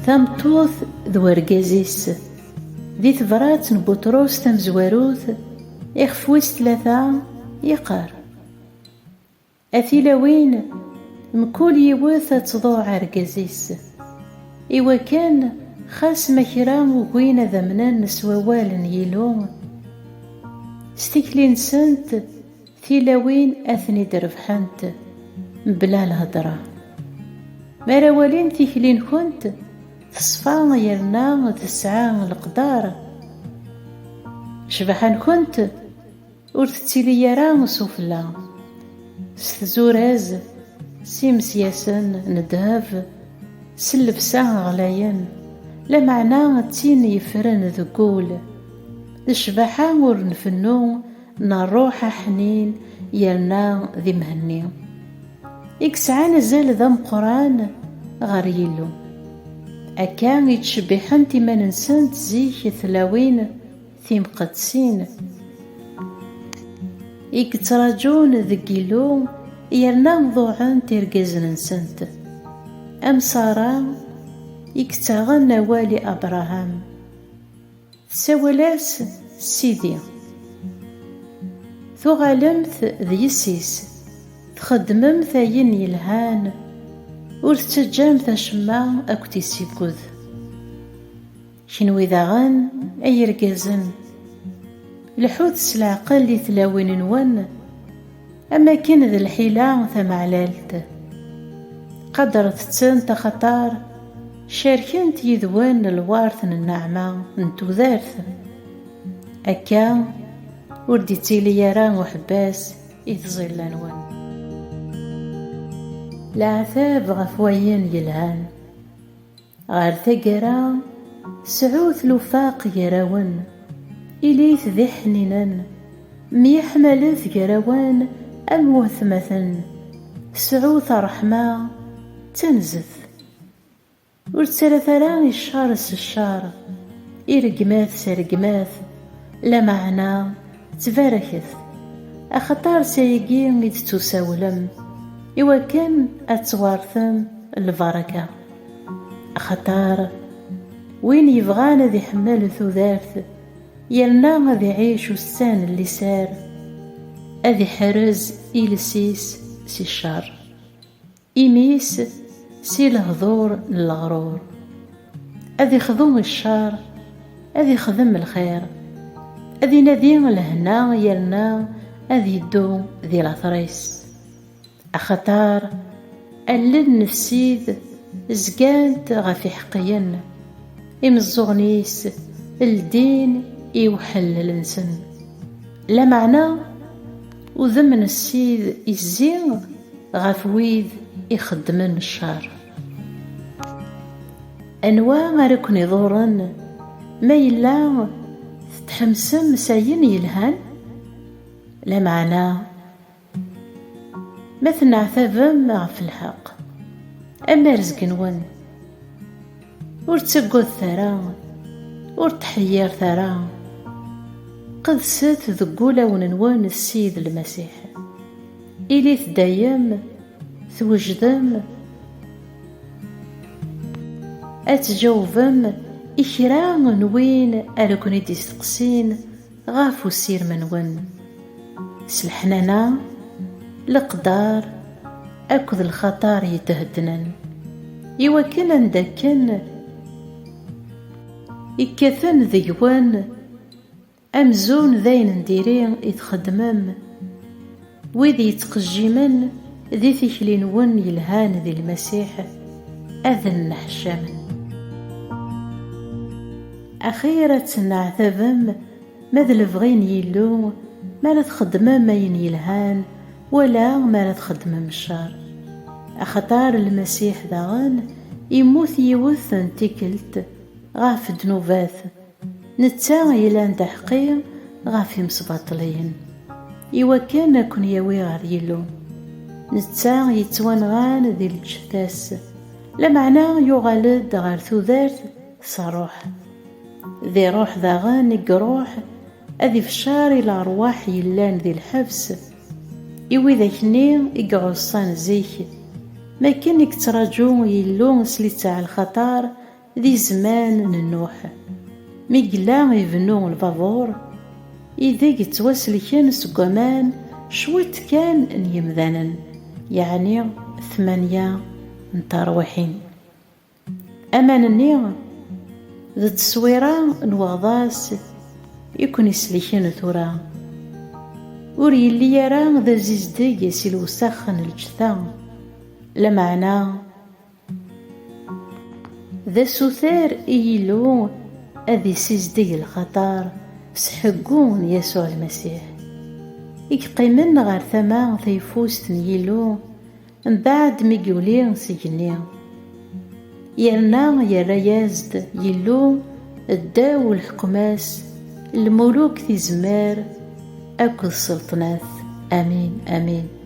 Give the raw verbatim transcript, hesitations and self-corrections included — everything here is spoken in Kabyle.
Tameṭṭut d wergaz-is. Di tebrat n Buṭrus tamezwarut, ixef wis tlata, yeqqar: A tilawin, mkul yiwet ad tḍuɛ argaz-is. Iwakken, xas ma kra ugin ad amnen s wawal n Yillu, s tikli-nsent, tilawin ad ten-id-rebḥent mebla lhedra. Mi ara walin tikli-nkent teṣfa yerna tesɛa leqder, ccbaḥa-nkent ur tettili ara sufella. S tzuraz, s imesyasen n ddheb, s llebsa ɣlayen, lameɛna d tin yeffren deg wul, d ccbaḥa ur nfennu n ṛṛuḥ aḥnin yerna d imhenni, i yesɛan azal d ameqqran ɣer Yillu. Akka i ttcebbiḥent iman-nsent zik tlawin timqedsin, i yettraǧun deg Yillu yerna ḍuɛent irgazen-nsent, am Ṣara i yettaɣen awal i Abṛaham. Tessawal-as Sidi. Tuɣalemt d yessi-s, txeddmemt ayen yelhan, ur tettaǧǧamt acemma ad kent-yessigged. Kenwi daɣen, ay irgazen, lḥut s leɛqel i tlawin-nwen, am akken d lḥila tameɛlalt. Qadret-tent axaṭer cerkent yid-wen lwert n nneɛma n tudert. Akka ur d-ittili ara uḥebbas i tẓilla-nwen. Leɛtab ɣef wayen yelhan. Ɣer taggara, sɛut lufaq gar-awen, ilit d iḥninen, myeḥmalet gar-awen am watmaten, sɛut ṛṛeḥma d tanzet. Ur ttalat ara i ccer s ccer, i rregmat s rregmat, lameɛna ttbaraket, axaṭer s ayagi i d-tettusawlem, iwakken ad twertem lbaraka. Axaṭer win yebɣan ad iḥemmel tudert, yerna ad iɛic ussan n liser, ad iḥrez iles-is si ccer, imi-s si lehdur n leɣrur. Ad ixdem i ccer, ad ixdem lxir, ad inadi lehna yerna ad yeddu di later-is. Axaṭer allen n Ssid zgant ɣef iḥeqqiyen, imeẓẓuɣen-is ldin i uḥellel-nsen. Lameɛna, udem n Ssid izzi ɣef wid ixeddmen ccer. Anwa ara ken-iḍurren ma yella tettḥemsem s ayen yelhan? Lameɛna, ma tenneɛtabem ɣef lḥeqq, am rrezg-nwen, ur ttaggadet ara, ur tḥeyyiret ara. Qedset deg wulawen-nwen Ssid Lmasiḥ. Ilit dayem twejdem ad tjawbem i kra n win ara ken-id-isteqsin ɣef usirem-nwen, s leḥnana, leqder akked lxaṭer yetheddnen, iwakken anda akken i kkaten deg-wen amzun d ayen n diri i txeddmem, wid yettqejjimen di tikli-nwen yelhan di Lmasiḥ ad nneḥcamen. Axir ad tenneɛtabem ma d lebɣi n Yillu, mi ara txeddmem ayen yelhan, wala mi ara txeddmem ccer. Axaṭer Lmasiḥ daɣen immut yiwet n tikkelt ɣef ddnubat, netta yellan d aḥeqqi ɣef imesbaṭliyen, iwakken ad ken-yawi ɣer Yillu. Netta yettwanɣan di lǧetta-s, lameɛna yuɣal-d ɣer tudert s ṛṛuḥ. Di ṛṛuḥ daɣen i iṛuḥ ad ifcer i leṛwaḥ yellan di lḥebs, i widak-nni i iɛuṣṣan zik, Makken i yettraǧu Yillu s littaɛ lxaṭer di zzman n Nuḥ, mi yella ibennu lbabur, ideg ttwaselken seg waman cwiṭ kan n yemdanen, yeɛni tmanya n terwiḥin. Aman-nni d tteswira n weɣḍas i ken-iselken tura. Ur yelli ara d azizdeg si lewsex n lǧetta, lameɛna d asuter i Yillu ad isizdeg lxaṭer s ḥeggu n Yasuɛ Lmasiḥ. I yeqqimen ɣer tama tayeffust n Yillu mbeɛd mi yuli s igenni. Yerna yerra-yas-d Yillu ddaw lḥekma-s, lmuluk, tizemmar akked sselṭnat. Amin, amin.